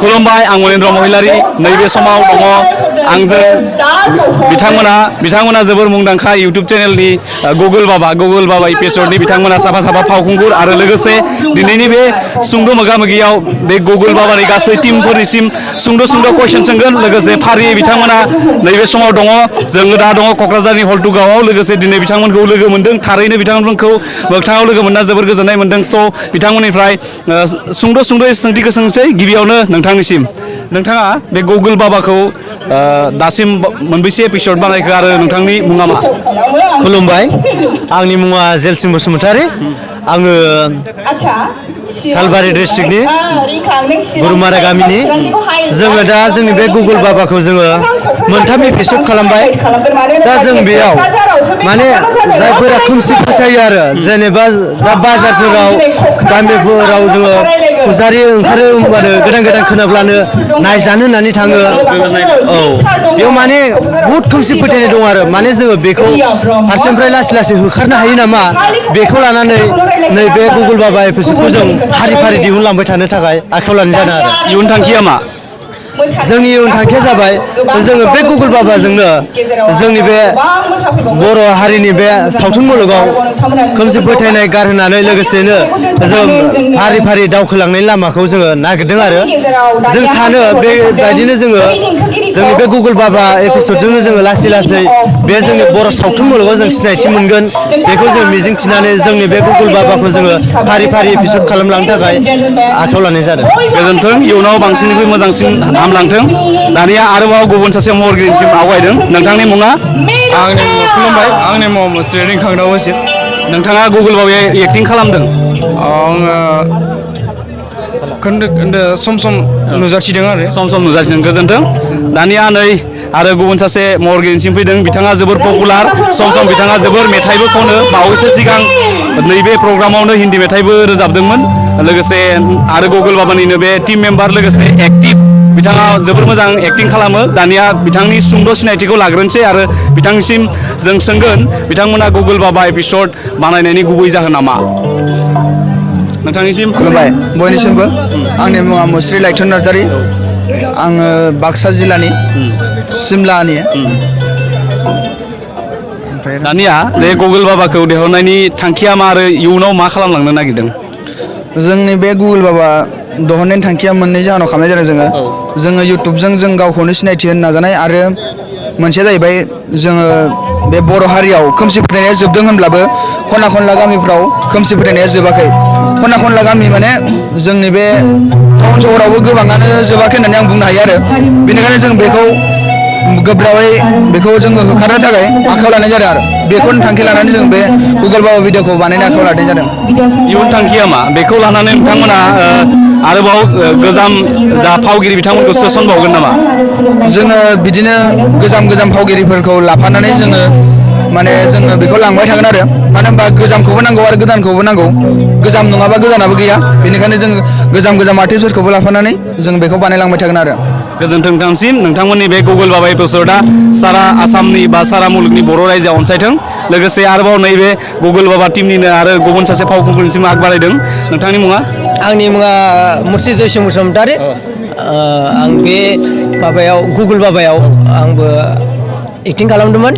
खुलुमबाय आं महेन्द्र महिलारि नैबे समाव दङ आंजों बिथांमोना जोबोर मुंदांखा इउटुब चेनेलनि गुगल बाबा एपिसोडनि बिथांमोना साफा फावखुंगुर आरो लोगोसे दिनैनि बे सुंद' मोगा-मोगियाव बे गुगल बाबानि गासै टीमफोरनिसिम सुंद' कुइसन सोंगोन लोगोसे फारियै बिथांमोना नैबे समाव दङ जोङो दा दङ क'क्राझारनि हल्टुगावआव लोगोसे दिनै बिथांमोनखौ लोगो मोन्दों थारैनो बिथांमोनखौ मोगथाङाव लोगो मोनना जोबोर गोजोननाय मोन्दों स' बिथांमोननिफ्राय सुंद' सोंथिखौ सोंसै गिबियावनो नोंथांनिसिम नोंथाङा बे गुगल बाबाखौ दासिम मोनबेसे एपिसोड बानायखो आरो नोंथांनि मुङा मा? खुलुमबाय आंनि मुङा जेलसिं बसुमतारी आङो सालबारि डिस्ट्रिक्टनि गुरुमारा गामिनि जोङो दा जोंनि बे गुगल बाबाखौ जोङो मोनथाम एपिसोड खालामबाय दा जों बेयाव माने जायफोरा खोमसि फोथायो आरो जेनेबा दा बाजारफोराव गामिफोराव जोङो फुजारि ओंखारो होनबानो गोदान खोनाब्लानो नायजानो होननानै थाङो औ बेयाव माने बुहुद खोमसि फोथायनाय दं आरो माने जोङो बेखौ फारसेनिफ्राय लासै होखारनो हायो नामा बेखौ लानानै नैबे गुगल बाबा एपिसोडखौ जों फारि दिहुनलांबाय थानो थाखाय आखायाव लानाय जादों आरो इयुन थांखिया मा? जोंनि इयुन थांखिया जाबाय जोङो बे गुगल बाबाजोंनो जोंनि बे बर' हारिनि बे सावथुन मुलुगाव खोमसि फोथायनाय गारहोनानै लोगोसेनो जों फारि दावखोलांनायनि लामाखौ जोङो नागिरदों आरो जों सानो बेबायदिनो जोङो जोंनि बे गुगल बाबा एपिसोडजोंनो जोङो लासै बे जोंनि बर' सावथुन मुलुगाव जों सिनायथि मोनगोन बेखौ जों मिजिंथिनानै जोंनि बे गुगल बाबाखौ जोङो फारि एपिसोड खालामलांनो थाखाय आखायाव लानाय जादों। गोजोन्थों इयुनाव बांसिननिख्रुइ मोजांसिन हामलांथों दानिया आरोबाव गुबुन सासे महरगिरिनिसिम आवगायदों नोंथांनि मुङा? खुलुमबाय आंनि मुङा मुस्रि रिंखांदाव हसित नोंथाङा गुगल बाबायाव एक्टिं खालामदों आङो सम नुजाथिदों आरो सम नुजाथिदों गोजोन्थों दानिया नै आरो गुबुन सासे महरगिरिनिसिम फैदों बिथाङा जोबोर पपुलार सम बिथाङा जोबोर मेथाइबो खनो बावैसो सिगां नैबे प्रग्रामावनो हिन्दी मेथाइबो रोजाबदोंमोन लोगोसे आरो गुगल बाबानिनो बे टीम मेम्बार लोगोसे एक्टिभ बिथाङा जोबोर मोजां एक्टिं खालामो दानिया बिथांनि सुंद' सिनायथिखौ लाग्रोनोसै आरो बिथांनिसिम जों सोंगोन बिथांमोना गुगल बाबा एपिसोड बानायनायनि गुबै जाहोना मा? नोंथांनिसिम खुलुमबाय बयनिसिमबो आंनि मुङा मुस्रि लाइथुन नार्जारि आङो बाक्सा जिल्लानि सिमलानि दानिया बे गुगल बाबाखौ दिहुननायनि थांखिया मा आरो इयुनाव मा खालामलांनो नागिरदों? जोंनि बे गुगल बाबा दिहुननायनि थांखिया मोननै जाहोनाव खालामनाय जादों जोङो इउटुबजों जों गावखौनो सिनायथि होनो नाजानाय आरो मोनसेया जाहैबाय जोङो बे बर' हारियाव खोमसि फोथायनाया जोबदों होनब्लाबो खना खनला गामिफ्राव खोमसि फोथायनाया जोबाखै खना खनला गामि माने जोंनि बे टाउन सहरावबो गोबाङानो जोबाखै होननानै आं बुंनो हायो आरो बेनिखायनो जों बेखौ गोब्राबै बेखौ जोङो होखारनो थाखाय आखायाव लानाय जादों आरो बेखौनो थांखि लानानै जों बे गुगल बाबा भिडिअखौ बानायनो आखायाव लानाय जादों। इयुन थांखिया मा बेखौ लानानै नोंथांमोना आरोबाव गोजाम जा फावगिरि बिथांमोनखौ सोसनबावगोन नामा? जोङो बिदिनो गोजाम फावगिरिफोरखौ लाफानानै जोङो बेखौ लांबाय थागोन आरो मानो होनबा गोजामखौबो नांगौ आरो गोदानखौबो नांगौ गोजाम नङाबा गोदानाबो गैया बेनिखायनो जों गोजाम आर्टिस्टफोरखौबो लाफानानै जों बेखौ बानायलांबाय थागोन आरो गोजोन्थों नोंथांसिम नोंथांमोननि बे गुगल बाबा एपिसोडआ सारा आसामनि बा सारा मुलुगनि बर' रायजोआव अनसायथों लोगोसे आरोबाव नैबे गुगल बाबा टीमनिनो आरो गुबुन सासे फावखुंगुरनिसिम आग बारायदों नोंथांनि मुङा? आंनि मुङा मुर्सि जयसिं बसुमतारी आं बे माबायाव गुगल बाबायाव आंबो एक्टिं खालामदोंमोन।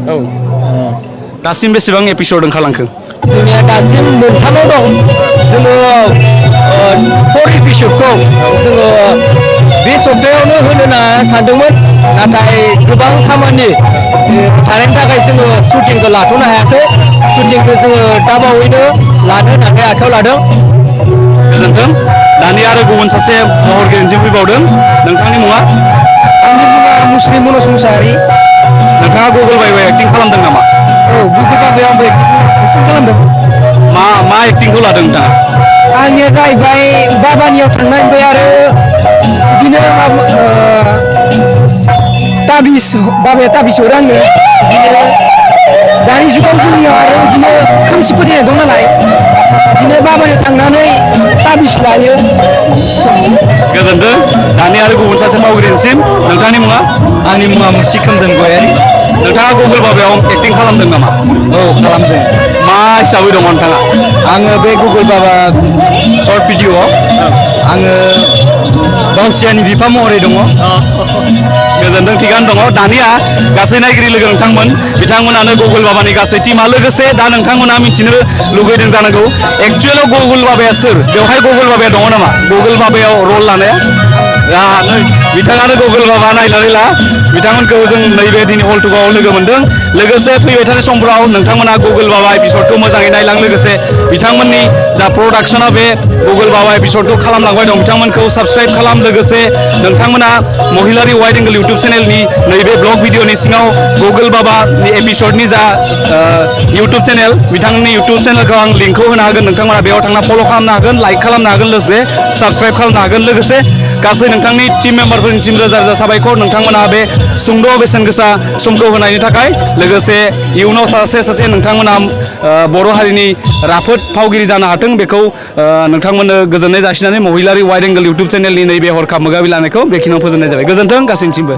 दासिम बेसेबां एपिसोड ओंखारलांखो? जोंनिया दासिम मोनथामाव दं जोङो 4 एपिसोडखौ जोङो बे सप्तायावनो होनो सानदोंमोन नाथाय गोबां खामानि थानायनि थाखाय जोङो शुटिंखौ लाथ'नो हायाखै शुटिंखौ जोङो दा बावैनो लानो होननानै आखायाव लादों। गोजोन्थों दानिया आरो गुबुन सासे महरगिरिनिसिम फैबावदों नोंथांनि मुङा? आंनि मुङा मुस्लिम मनज मुसाहारि नोंथाङा गुगल बाबायाव एक्टिं खालामदों नामा? औ गुगल बाबायाव आंबो एक्टिं खालामदों। मा एक्टिंखौ लादों नोंथाङा? आंनिया जाहैबाय बाबानियाव थांनाय ओमफ्राय आरो बिदिनो बाबाया ताबिस हरो आंनो बिदिनो दानि जुगाव जोंनियाव आरो बिदिनो खोमसि फोथायनाय दं नालाय बिदिनो बाबानियाव थांनानै ताबिस लायो। गोजोन्थों दानि आरो गुबुन सासे फावगिरिनिसिम नोंथांनि मुङा? आंनि मुङा मुस्रि खोमदोन गयारि नोंथाङा गुगल बाबायाव एक्टिं खालामदों नामा? औ खालामदों। मा हिसाबै दङ नोंथाङा? आङो बे गुगल बाबा सर्ट भिडिअ'आव आङो बावसियानि बिफा महरै दङ। गोजोनदों थिगानो दङ दानिया गासै नायगिरि लोगो नोंथांमोन बिथांमोनानो गुगोल बाबानि गासै टिमा लोगोसे दा नोंथांमोना मिथिनो लुगैदों जानांगौ एक्चुएलाव गुगोल बाबाया सोर बेवहाय गुगोल बाबाया दङ नामा गुगोल बाबायाव रल लानाया दा नै बिथाङानो गुगोल बाबा नायनानै ला बिथांमोनखौ जों नैबे दिनै हल टुगाव लोगो मोनदों लोगोसे फैबाय थानाय समफोराव नोंथांमोना गुगोल बाबा एपिसडखौ मोजाङै नायलां लोगोसे बिथांमोननि जा प्रडाक्सना बे गुगोल बाबा एपिसडखौ खालामलांबाय दं बिथांमोनखौ साबस्क्राइब खालाम लोगोसे नोंथांमोना महिलारि वाइड एंगल इउटुब चेनेलनि नैबे ब्लग भिडिअनि सिङाव गुगोल बाबानि एपिसडनि जा इउटुब चेनेल बिथांनि इउटुब चेनेलखौ आं लिंकखौ होनो हागोन नोंथांमोना बेयाव थांना फल' खालामनो हागोन लाइक खालामनो हागोन लोगोसे साबस्क्राइब खालामनो हागोन लोगोसे गासै नोंथांनि टिम मेम्बारफोरनिसिम रोजा रोजा साबायखर नोंथांमोना बे सुंद' बेसेन गोसा समखौ होनायनि थाखाय लोगोसे इयुनाव सासे नोंथांमोना बर' हारिनि राफोद फावगिरि जानो हाथों बेखौ नोंथांमोननो गोजोननाय जासिनानै महिलारि वाइड एंगल इउटुब चेनेलनि नैबे हरखाब मोगा बिलायनायखौ बेखिनियाव फोजोबनाय जाबाय गोजोन्थों गासैनिसिमबो